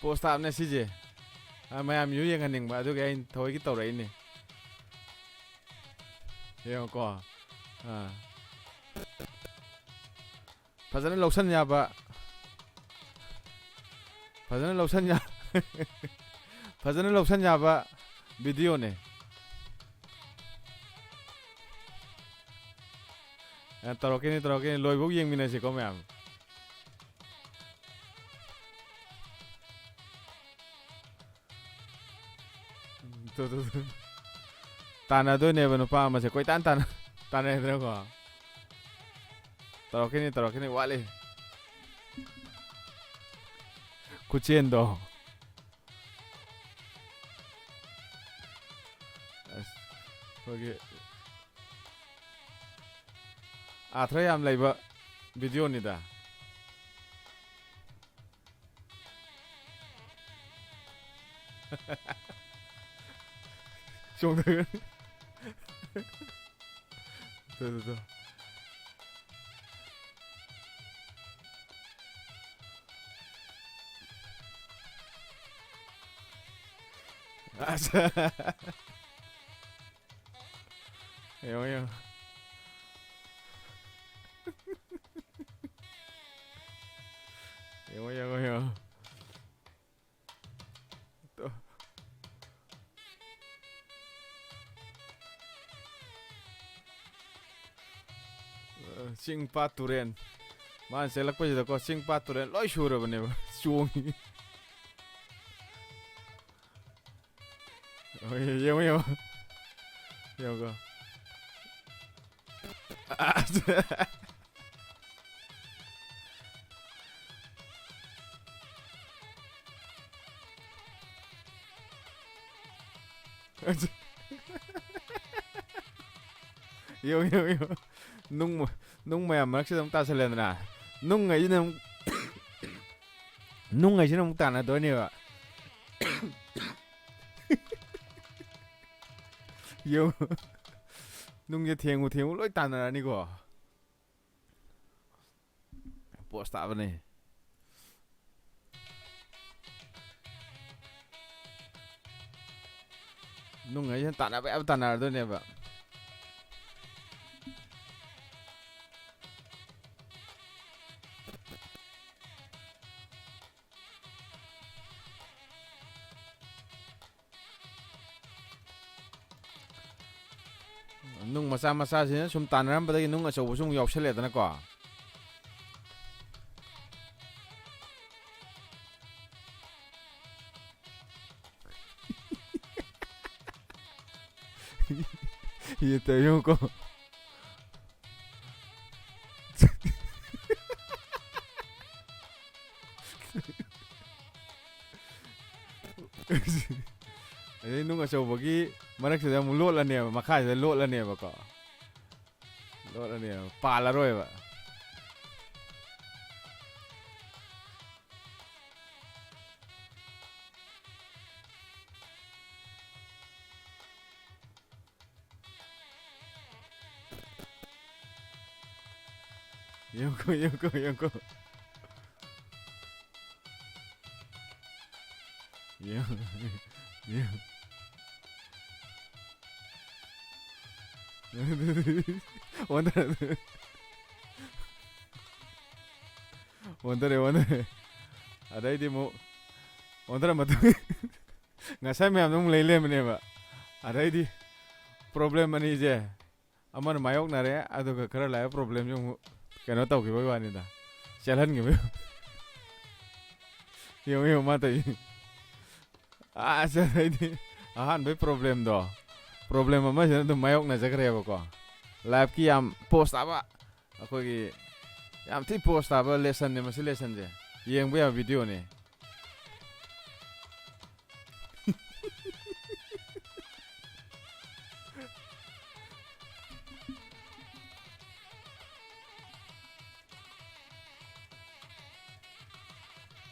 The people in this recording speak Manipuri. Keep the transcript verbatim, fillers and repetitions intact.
ꯄꯣꯁ ꯇꯥꯕꯅꯦ ꯁꯤꯁꯦ꯫ ꯑ, ꯃꯌꯥꯝ ꯌꯨ ꯌꯦꯡꯍꯟꯅꯤꯡꯕ ꯑꯗꯨꯒꯤ ꯑꯩꯅ ꯊꯑꯣꯏꯒꯤ ꯇꯧꯔꯛꯏꯅꯦ꯫ ꯌꯦꯡꯉꯣꯀꯣ꯫ ꯑꯥ꯫ ꯐꯖꯅ ꯂꯧꯁꯟ ꯌꯥꯕ, ꯐꯖꯅ ꯂꯧꯁꯟ ꯌꯥ-, ꯐꯖꯅ ꯂꯧꯁꯟ ꯌꯥꯕ ꯚꯤꯗꯤꯑꯣꯅꯦ꯫ ꯑ, ꯇꯧꯔꯛꯀꯅꯤ, ꯇꯧꯔꯛꯀꯅꯤ꯫ ꯂꯣꯏꯐꯧ ꯌꯦꯡꯃꯤꯟꯅꯁꯤꯀꯣ, ꯃꯌꯥꯝ꯫ ꯇꯨ, ꯇꯨ, ꯇꯨ꯫ ꯇꯥꯟꯅꯗꯣꯏꯅꯦꯕ ꯅꯨꯄꯥ ꯑꯃꯁꯦ꯫ ꯀꯣꯏꯇꯥꯟ ꯇꯥꯟꯅ-, ꯇꯥꯟꯅꯩꯗꯅꯀꯣ꯫ ꯇꯧꯔꯛꯈꯤꯅꯤ, ꯇꯧꯔꯛꯈꯤꯅꯤ, ꯋꯥꯠꯂꯤ꯫ ꯈꯨꯆꯦꯟꯗꯣ꯫ ꯑꯁ, ꯑꯩꯈꯣꯏꯒꯤ ꯑꯥꯔꯊ ꯌꯥꯝ ꯂꯩꯕ ꯚꯤꯗꯤꯑꯣꯅꯤꯗ꯫ ꯆꯣꯡꯊꯒꯅꯤ꯫ ꯇꯨ, ꯇꯨ, ꯇꯨ꯫ ꯑꯁ꯫ ꯌꯦꯡꯉꯣ, ꯌꯦꯡꯉꯣ꯫ ꯌꯦꯡꯉꯣ, ꯌꯦꯡꯉꯣ, ꯌꯦꯡꯉꯣ꯫ ꯇꯣ꯫ ꯑ, ꯆꯤꯡ ꯄꯥꯠ ꯇꯨꯔꯦꯟ꯫ ꯃꯥꯅ ꯆꯦꯜꯂꯛꯄꯁꯤꯗꯀꯣ, ꯆꯤꯡ ꯄꯥꯠ ꯇꯨꯔꯦꯟ ꯂꯣꯏ ꯁꯨꯔꯕꯅꯦꯕ꯫ ꯆꯣꯡꯉꯤ꯫ ꯍꯣꯏ, ꯌꯦꯡꯉꯣ, ꯌꯦꯡꯉꯣ꯫ ꯌꯦꯡꯉꯣꯀꯣ꯫ ꯌꯦꯡꯉꯣ, ꯌꯦꯡꯉꯣ, ꯌꯦꯡꯉꯣ꯫ ꯅꯨꯡ, ꯅꯨꯡ ꯃꯌꯥꯝ ꯃꯔꯛꯁꯤꯗ ꯑꯃꯨꯛ ꯇꯥꯁꯜꯂꯦꯗꯅ꯫ ꯅꯨꯡ ꯍꯥꯏꯁꯤꯅ ꯑꯃꯨꯛ ꯅꯨꯡ ꯍꯥꯏꯁꯤꯅ ꯑꯃꯨꯛ ꯇꯥꯟꯅꯗꯣꯏꯅꯦꯕ꯫ ꯌꯦꯡꯉꯨ꯫ ꯅꯨꯡꯁꯦ ꯊꯦꯡꯉꯨ ꯊꯦꯡꯉꯨ ꯂꯣꯏ ꯇꯥꯟꯅꯔꯅꯤꯀꯣ꯫ ꯄꯣꯁ ꯇꯥꯕꯅꯦ꯫ ꯅꯨꯡ ꯍꯥꯏꯁꯤꯅ ꯇꯥꯟꯅꯕ ꯌꯥꯕ ꯇꯥꯟꯅꯔꯗꯣꯏꯅꯦꯕ꯫ ꯅꯨꯡ ꯃꯆꯥ ꯃꯆꯥꯁꯤꯅ ꯁꯨꯝ ꯇꯥꯟꯅꯔꯝꯕꯗꯒꯤ ꯅꯨꯡ ꯑꯆꯧꯕꯁꯨ ꯑꯃꯨꯛ ꯌꯥꯎꯁꯜꯂꯦꯗꯅꯀꯣ꯫ ꯌꯦꯠꯇ ꯌꯦꯡꯉꯨꯀꯣ꯫ ꯑꯗꯩ ꯅꯨꯡ ꯑꯆꯧꯕꯒꯤ ꯃꯔꯛꯁꯤꯗ ꯑꯃꯨꯛ ꯂꯣꯠꯂꯅꯦꯕ, ꯃꯈꯥꯁꯤꯗ ꯂꯣꯠꯂꯅꯦꯕꯀꯣ꯫ ꯂꯣꯠꯂꯅꯦꯕ, ꯄꯥꯜꯂꯔꯣꯏꯕ꯫ ꯌꯦꯡꯉꯨꯀꯣ, ꯌꯦꯡꯉꯨꯀꯣ, ꯌꯦꯡꯉꯨꯀꯣ꯫ ꯌꯦꯡꯉꯨ, ꯌꯦꯡꯉꯨ꯫ ꯑꯣꯟꯊꯔꯦ꯫ ꯑꯣꯟꯊꯔꯦ, ꯑꯣꯟꯊꯔꯦ꯫ ꯑꯗꯩꯗꯤ ꯑꯃꯨꯛ ꯑꯣꯟꯊꯔ ꯃꯇꯨꯡ ꯉꯁꯥꯏ ꯃꯌꯥꯝꯗꯣ ꯑꯃꯨꯛ ꯂꯩ ꯂꯩꯔꯝꯕꯅꯦꯕ꯫ ꯑꯗꯩꯗꯤ problem ꯑꯅꯤꯁꯦ ꯑꯃꯅ ꯃꯥꯌꯣꯛꯅꯔꯦ, ꯑꯗꯨꯒ ꯈꯔ ꯂꯥꯏꯕ problemꯁꯦ ꯑꯃꯨꯛ ꯀꯩꯅꯣ ꯇꯧꯈꯤꯕꯒꯤ ꯋꯥꯅꯤꯗ, ꯆꯦꯜꯍꯟꯈꯤꯕꯒꯤ꯫ ꯌꯦꯡꯉꯨ, ꯌꯦꯡꯉꯨ, ꯃꯥ ꯇꯧꯔꯤ꯫ ꯑꯁ, ꯑꯗꯩꯗꯤ ꯑꯍꯥꯟꯕꯩ problemꯗꯣ, problem ꯑꯃꯁꯤꯅ ꯑꯗꯨꯝ ꯃꯥꯌꯣꯛꯅꯖꯈ꯭ꯔꯦꯕꯀꯣ꯫ Lifeꯀꯤ ꯌꯥꯝ ꯄꯣꯁ ꯇꯥꯕ, ꯑꯩꯈꯣꯏꯒꯤ ꯌꯥꯝ ꯊꯤ ꯄꯣꯁ ꯇꯥꯕ lessonꯅꯦ ꯃꯁꯤ, lessonꯁꯦ꯫ ꯌꯦꯡꯕ ꯌꯥꯕ videoꯅꯦ꯫